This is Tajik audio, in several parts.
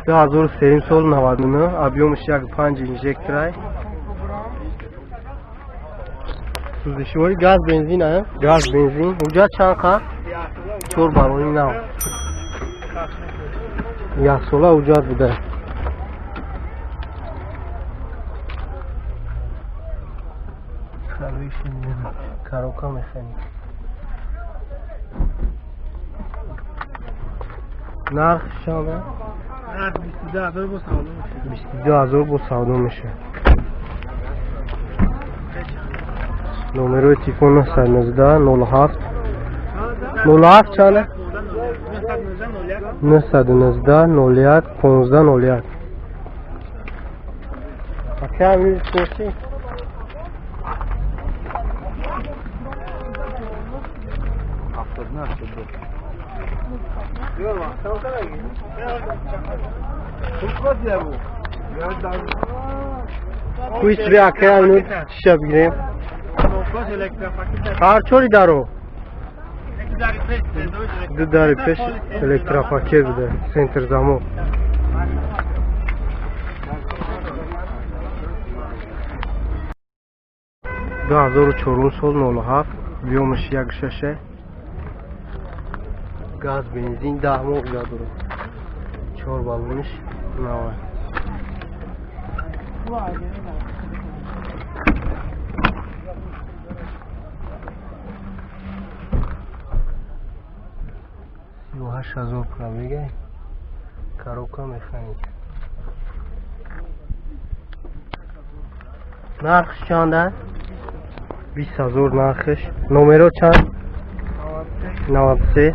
2003 сол 99, объемш 1.5 инжекторай. Сӯзишворӣ газ бензин, а? Газ бензин. Уҷа чанд қа? 4 баллони нав. Як сола уҷат буда. Коробка механик. Нарх чанд? Нарх 22000 бо савдо мешавад. 22000 бо савдо мешавад. Номерои телефон 919 07 07 чанд? 919 01 15 01. Ака амир спорти? Куис би ака амир чиша бигирем? Ҳар чори даро? Ду дари пеш электропакет буда, центр замок. 2004 сол 07, объемш 1.6, газ бензин, 10 моҳ дорад. 4 баллониш нав. 38000 пробега, коробка механик. Нархш чанд аст? 20000 нархш. Номеро чанд? 93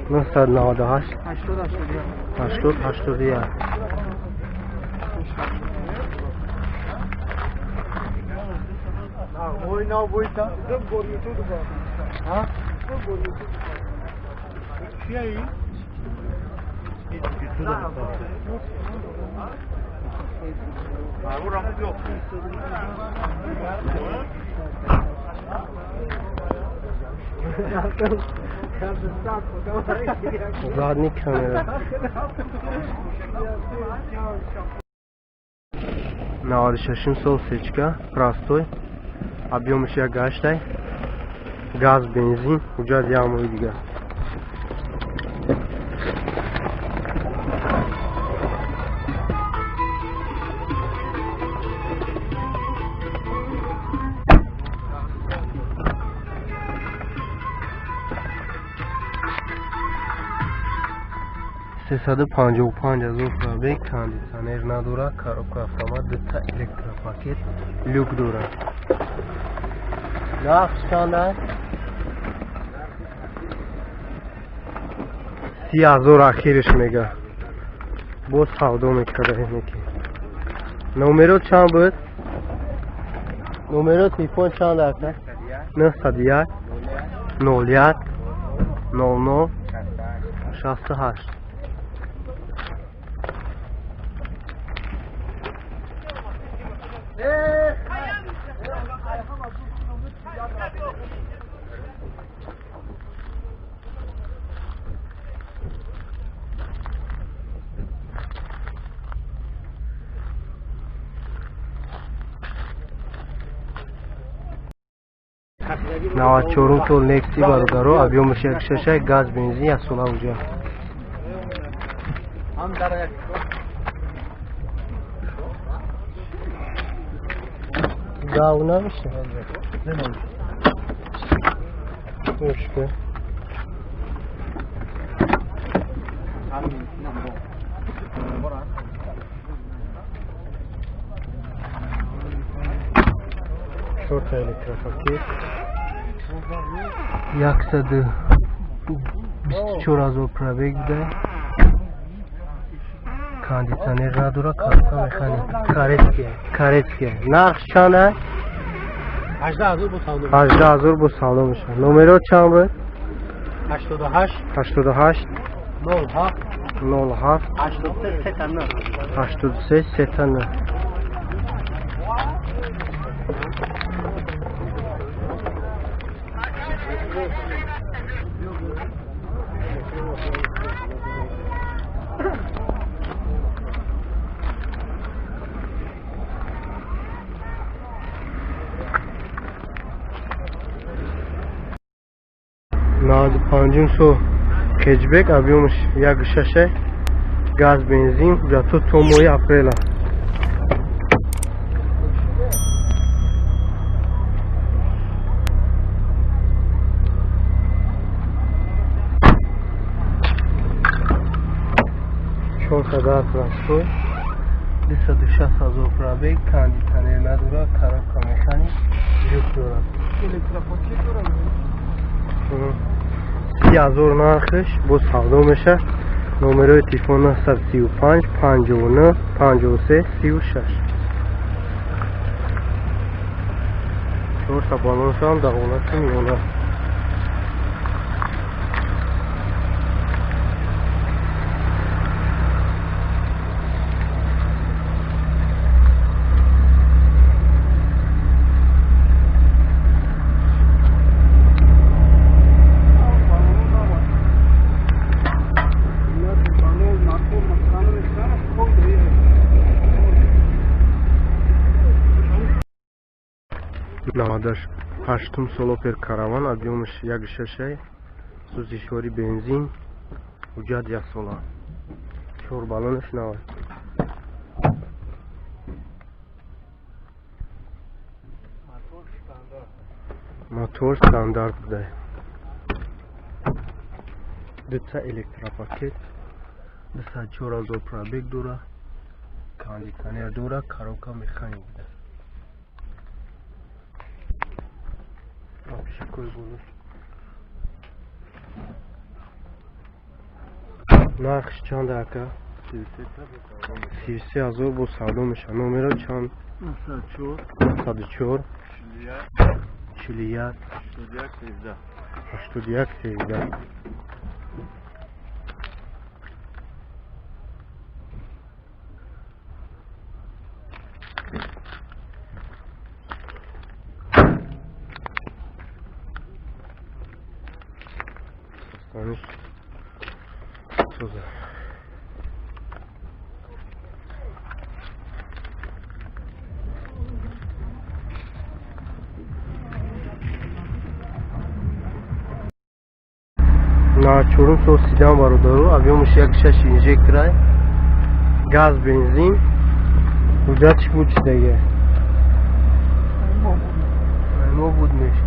998 80 81. Задний камера. 96 сол сечка, простой. Объемш 1.8, газ бензин, уҷад як моҳи дигар. 355 000 пробег, кондитсионер надорад, коробка автомат, дута электропакет, люк дорад. Нарх чанд аст? 30000 ахириш мега. Боз савдо мекарда ки. Номеро чанд буд? Номеро телефон чанд аст? 901 01 00 68. 94 сол Некси бародаро, объемш 1.6, газ бензин, як сола уҷа. Гав намеша? Ошка. Чорта электропакет. 124 000 пробег буда. Кондитсионер надорад, коробка механик. Корейская, корейская. Нарх чанд аст? 18000 бо савдо. 18000 бо савдо мешавад. Номеро чанд буд? 88 88 07 07 83 39. 83 39. 95 сол хэтчбек, объёмаш 1,6, газ бензин, ҳуҷҷатҳо то моҳи апрела. Чорсадар простой, 260 ҳазор пробег, кондитсионер надорад, коробка механик, люк дорад. Электропакет дорад. 30 ҳазор нархш боз савдо мешавад. Номерои телефон 935 59 53 36. Чорта балоншам дар ҳолати миёна. Ҳаштум сол Опел Караван, объёмаш 1,6, сӯзишвори бензин, ҳуҷҷат 1 сола. 4 баллонаш нав. Мотор стандарт буда. Дута электропакет, 204 ҳазор пробег дора, кондитсионер дора, коробка механик буда. Нархш чанд ака? 33 ҳазор бо савдо мешавад. Номеро чанд? 904 41 81 13. Чорум сол седан бародару, объёмаш 1,6 инжекторай, газ бензин, ҳуҷҷатш буд чидаге? Мо буд меш.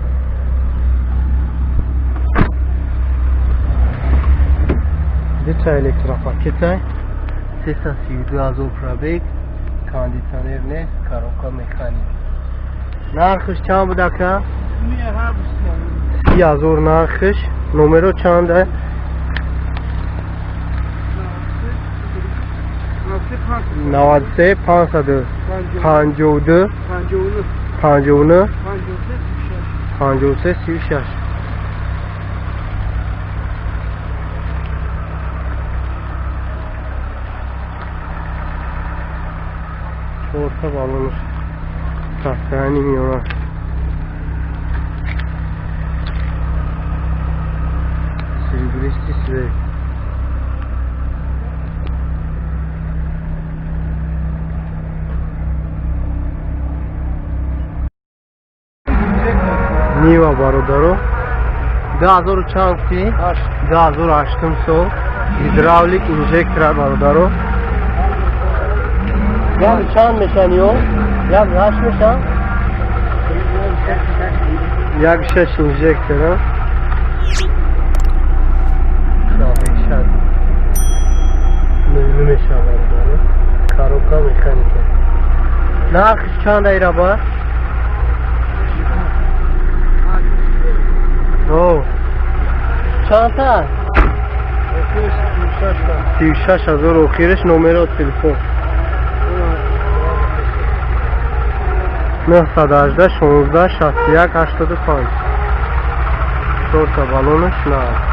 Дута электропакетай, 332 ҳазор пробег, кондитсионер нест, коробка механик. Нархш чанд буд ака? 30 ҳазор нархш. Номеро чанд? 93 552 59 53 36. Чорта баллонаш состояние миёна. Серебристый цвет. Нива бародаро, 2000 чанд ки? 2008 сол, гидравлик инжектор бародаро. Як чанд мешан ё? Як 8 мешан? 1,6 инжектор. Шабешад. Намешан бародаро. Коробка механика. Нархш чанд айраба? Чанд? 36 ҳазор охираш. Номеро телефон 918 16 61 85. Чорта баллонаш нав.